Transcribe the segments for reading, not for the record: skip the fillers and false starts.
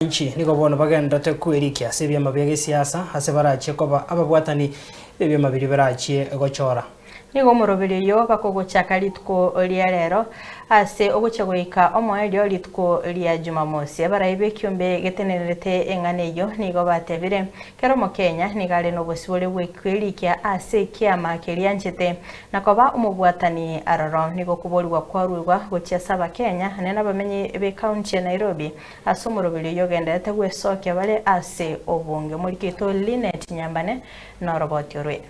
Inchi nigo bono bagenderete kwerikia ase ebiama bia gesiasa ase barachie koba ababwatani b'ebiama biria birachie gochora. Nigo omoroberi oyio bakogochaka rituko ria rero ase ogochia goika omoerio rituko ria Jumamosi. Abarai b'ekiombe getenenerete eng'ana eyio nigo batebire, Kera Omokenya nigo are nobosibore bw'ekwerikia ase ekiama keria anchete na koba omobwatani aroro. Nigo okoborigwa kwaruegwa gochia ase Abakenya ane nabamenyi b'ekaunti ya Nairobi Ase omoroberi oyio ogenderete gwesokia bare ase obonge. Omoriki oito Linet Nyambane noroboti orwe.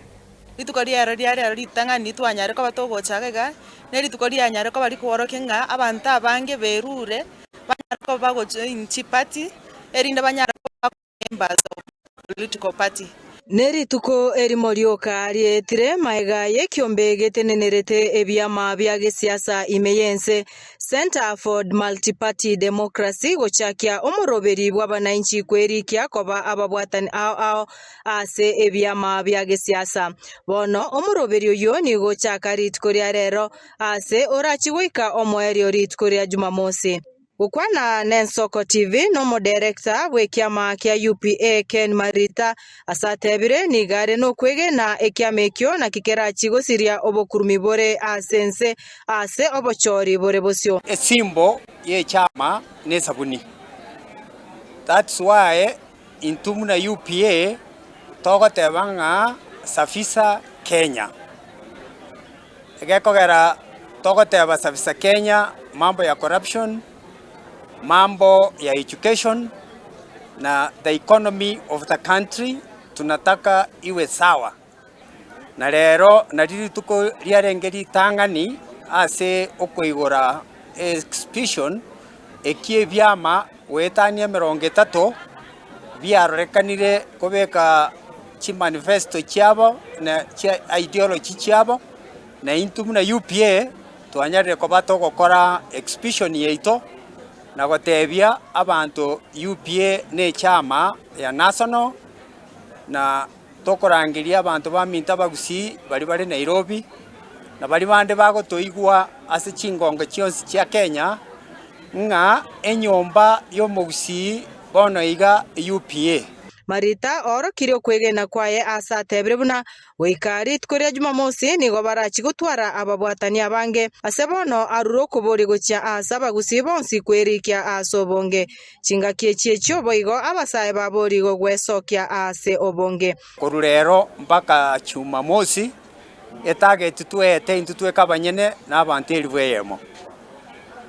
Rituko riero ria rero ritang'ani twanyare koba togocha iga iga, ne rituko rianyare koba rikoorokia ng'a abanto abange berure, banyare koba bagojoin chiparty, erinde banyare koba members of political party. Ne rituko erimo rioka riaetire magega y'ekiombe getenenerete ebiama bia gesiasa ime y'ense, Centre for Multiparty Democracy, gochakia omoroberi bw'abanainchi kwerikia koba ababwatani ao ao ase ebiama bia gesiasa. Bono omoroberi oyio nigo ochaka rituko ria rero ase orachie goika omoerio rituko ria Jumamosi. Gokwana n'Ensoko TV nomoderekta bw'ekiama kia UPA Ken Marita ase atebire nigo are nokwegena ekiama ekio naki kerachi gosiria obokurumi bore ase ense ase obochori bore bosio. Esimbo y'echama nesabuni. That's why intwe buna UPA togoteba ng'a safisha Kenya. Egekogera togoteba safisha Kenya mambo ya corruption, mambo ya education na the economy of the country tunataka iwe sawa. Na rero nario rituko riarenge ritang'ani ase okoigora exhibition ekia ebiama goetania emerongo etato biarorekanire kobeka chimanifesto chiabo na chia ideology chiabo, na intwe buna UPA twanyarire koba togokora exhibition yaito na gotebia abanto UPA na echama ya national na tokorangeria abanto baminto abagusii baria bare Nairobi, na baria bande bagotoigwa ase chingongo chionsi chia Kenya, ng'a enyomba y'omogusii bono iga UPA. Marita oorokirie okwegena kwaye aase atebire buna goika rituko ria Jumamosi nigo barachie gotwara ababwatani abange, ase bono arure okoboria gochia aase abagusii bonsi kwerikia aase obonge. Chingaki echi echio boigo abasae baborigwe gwesokia aase obonge. Korwa rero mpaka Jumamosi, etarget tweete intwe tweka abanyene na abanto elifu eyemo.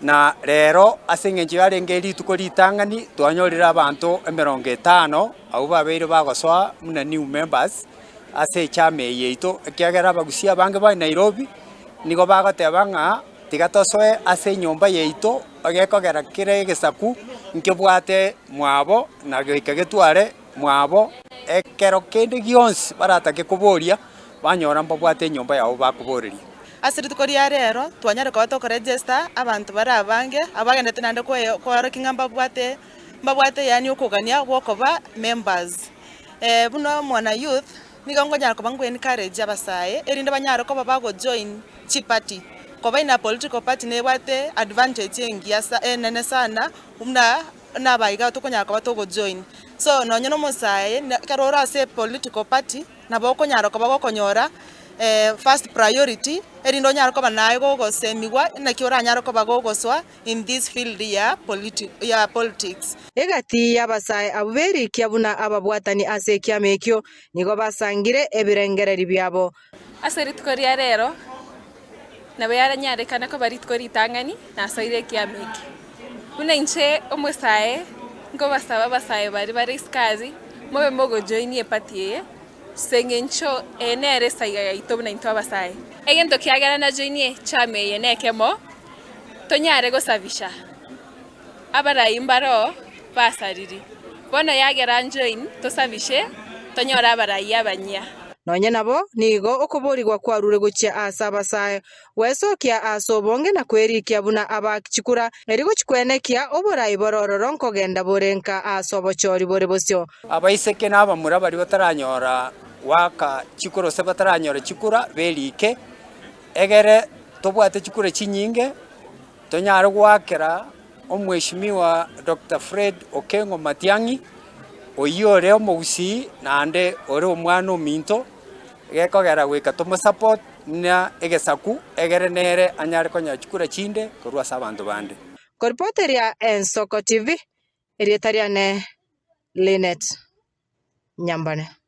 Na rero ase eng'encho yarenge rituko ritang'ani twanyorire abanto emerongo etano abwo babeire bagosoa buna new members ase echama eye yaito, ekiagera abagusia abange ba Nairobi nigo bagoteba ng'a tiga tosoe ase enyomba yaito egekogera kera egesaku nkebwate mwabo na goika getware mwabo ekero kende gionsi baratake koboria banyora mbabwate enyomba yabo bakoboreria. Ase rituko ria rero twanyare koba tokoregister abanto bare abange abagenderete naende koorokia ng'a mbabwate mbabwate yaani okogania gwokoba members. Buna omwana youth nigo nkonyara koba nko encourage abasae erinde banyare koba bagojoin chiparty, koba in a political party nebwate advantage engiya sa enene sana buna buna abaiga tokonyara koba togojoin. So nonye na omosae ekero ore ase epolitical party. Nabo okonyara koba gokonyora first priority, erinde onyare koba naye gogosemigwa naki oranyare koba gogosoa in this field ya politi ya politics. Egati y'abasae abwo berikia buna ababwatani ase ekiama ekio, nigo basangire ebirengererio biabo. Ase rituko ria rero nabo yaranyarekane koba rituko ritang'ani nasoire ekiama eke. Buna inche omosae nkobasaba abasae baria bare isiko aria mobe mogojoinia eparty eye ase eng'encho eye nere esaiga yaito buna intwe abasae. Egento kiagera najoinie echama eye nekemo, tonyare gosafisha abarai mbaroo basariri, bono yagera njoin tosafishe tonyore abarai abanyia. Nonya nabo, nigo okoborigwa kwarure gochia aase abasae, gwesokia aase obonge na kwerikia buna abaaki chikura, erio gochikwenekia oborai bore ororo nkogenda bore nka aase obochori bore bosio. Abaiseke na abamura baria bataranyora goaka chikura gose bataranyora chikura berike, egere tobwate chikura chinyinge, tonyare goakera. Omweshimiwa Doctor Fred Okengo Matiang'i, oyio ore omogusii naende ore omwana ominto, gekogera goika tomosupport buna egesaku egere nere anyare konyora chikura chinde korwa ase abanto bande. Koripoteria Ensoko TV, erieta riane Linet Nyambane.